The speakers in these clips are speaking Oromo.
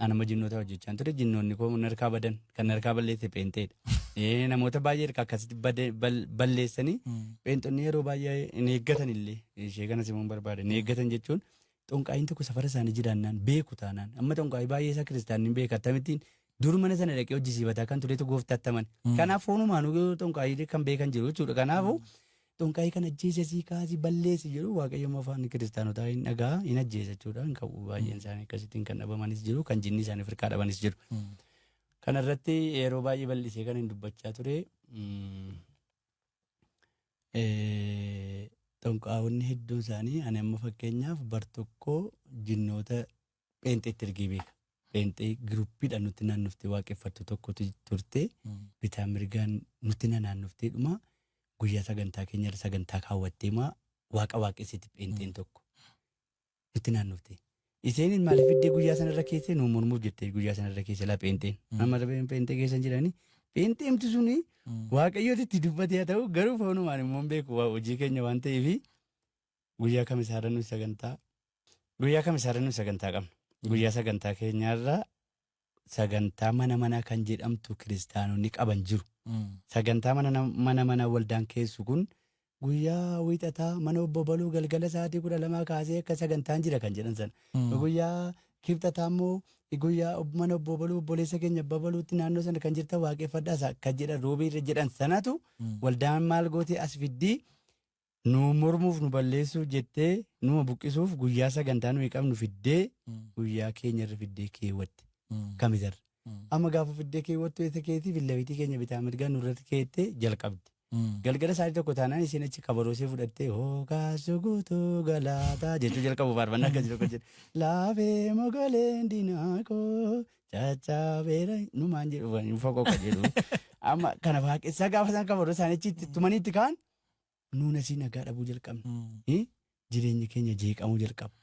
Anama jinnoota hojjechaa ture, jinnoonni koo narkaa badan, kan narkaa balleesse pheenxeedha. Namoota baay'ee harkaa akkasitti balleessanii pheenxonni yeroo baay'ee hin eeggatan illee, ishee kanas immoo hin barbaada. Hin eeggatan jechuun xonqaayiin tokko safara isaanii jiraannaan beeku taanaan, amma xonqaayii baay'ee isaa kiristaanni hin beeka, akkamittiin dur mana sana dhaqee hojjisiifataa kan turetu gooftaatti amane. Kanaaf foonumaanuu xonqaayii kan beekan jiru jechuudha. Kanaafuu xonqaayii kan ajjeese sii kaasii balleessi jedhu, Waaqayyo afaan kiristaanotaa hin dhagaa, hin ajjeesa jechuudha. Hin qabu, baay'een isaanii akkasittiin kan dhabamanis jiru, kan jinni isaanii firkaa dhabanis jiru. Kana irratti yeroo baay'ee bal'isee kan hin dubbachaa ture, xonqaawonni hedduun isaanii, ani amma fakkeenyaaf bar tokko jinnoota pheenxeetti ergee beeka. Pheenxee giruppiidhaan nutti naannoftee waaqeffattu tokkotu turte, bitaa mirgaan nutti naannoftee dhuma guyyaa sagantaa keenya irra sagantaa kaawwattee maa waaqa waaqessiti pheenxeen tokko nutti naannofte. Isheen maaliif fiddee guyyaa sanarra keessee nu mormuuf jettee guyyaa sanarra keessa laa pheenxeen. Amma pheenxee keessa hin jiranii, pheenxeemti suni Waaqayyooti itti dubbatee haa ta'u, garuu foonumaan immoo hin beeku, waa hojii keenya waan ta'eef guyyaa kamisaarra nuyi sagantaa qabna. Guyyaa sagantaa keenyaarra sagantaa mana manaa kan jedhamtu kiristaanonni qaban jiru. Sagantaa mana mana waldaan keessu kun guyyaa wiixataa mana obbo Baluu galgala sa'aatii 12 kaasee akka sagantaan jira kan jedhan sana. Guyyaa kibxataa immoo guyyaa mana obbo Baluu, obboleessa keenya abba Baluutti naannoo sana kan jirtan waaqeffadhaa isa kan jedhan, roobii irra jedhan sanatu waldaan maal gootee as fiddii nu mormuuf, nu balleessuuf jettee, numa buqqisuuf guyyaa sagantaa nuyi qabnu fiddee guyyaa keenya irra fiddee keewwatte kamisarra. Amma gaafa fiddee keewwattu eessa keetii fi lafiitii keenya bitaa mirgaa nurratti keettee jalqabdi. Galgala sa'aatii 1 taanaan isheen achi kabaroo ishee fudhattee hookaasuu guutuu galaataa jechuu jalqabu, faarfannaa akkasii tokko jedhe. Laafee mogoleen diinaa koo caccaabeera numaan jedhu foqoqa jedhu. Amma kana waaqessaa gaafa isaan kabaroo isaanii achi itti tumanii itti ka'an, nuun asii nagaa dhabuu jalqabna. Jireenyi keenya jeeqamuu jalqaba.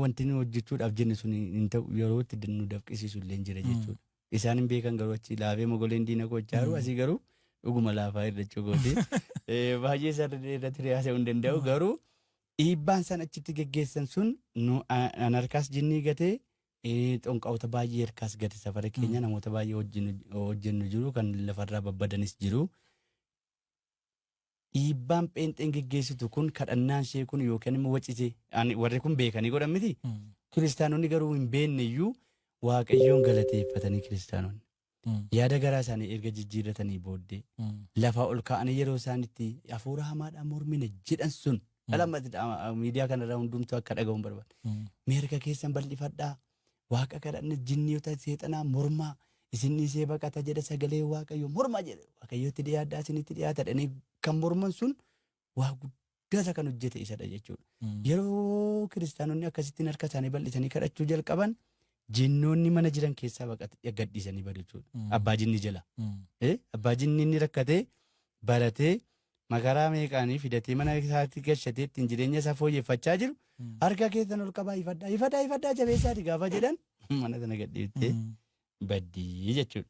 Wanti nu hojjechuudhaaf jenne sun hin ta'u, yeroo itti nu dafqisiisu illee jira jechuudha. Isaan hin beekan garuu, achi laafee mogoleen diina koo jechaaru, asii garuu dhuguma laafaa hir'achuu gooti. Baay'ee isaa irratti haasa'uu hin danda'u, garuu dhiibbaan san achitti geggeessan sun nu an harkaas jinnii gatee, xonqaa'ota baay'ee harkaas gate, safara keenya namoota baay'ee hojjennu jiru, kan lafarraa babbadanis jiru. Dhiibbaan pheenxeen geggeessitu kun, kadhannaan ishee kun yookaan immoo wacisee warri kun beekanii godhan miti. Kiristaanonni garuu hin beekne iyyuu Waaqayyoon galateeffatanii, kiristaanonni yaada garaa isaanii erga jijjiirratanii booddee lafaa ol ka'anii yeroo isaan itti hafuura hamaadhaan mormina jedhan sun dhala miidiyaa kanarraa hundumtuu akka dhaga'uun barbaada. Mee harka keessan bal'ifadhaa, waaqa kadhanna, jinniyoota seexanaa mormaa, isin dhiisee baqata jedha sagalee Waaqayyo, mormaa jedha, Waaqayyotti dhiyaadhaa, isinitti dhiyaata jedhanii kan morman sun waa guddaa kan hojjete isadha jechuudha. Yeroo kiristaanonni akkasittiin harka isaanii bal'isanii kadhachuu jalqaban, jinnoonni mana jiran keessaa baqate gadhiisanii badu jechuudha. Abbaa jinni jala. Abbaa jinni inni rakkatee baratee makaraa meeqaanii fidatee mana isaatti gashatee ittiin jireenya isaa fooyyeffachaa jiru, harka keessan ol qabaa, ifadhaa, ifadhaa, ifadhaa, jabeessaati gaafa jedhan mana sana gadhiiftee baddii jechuudha.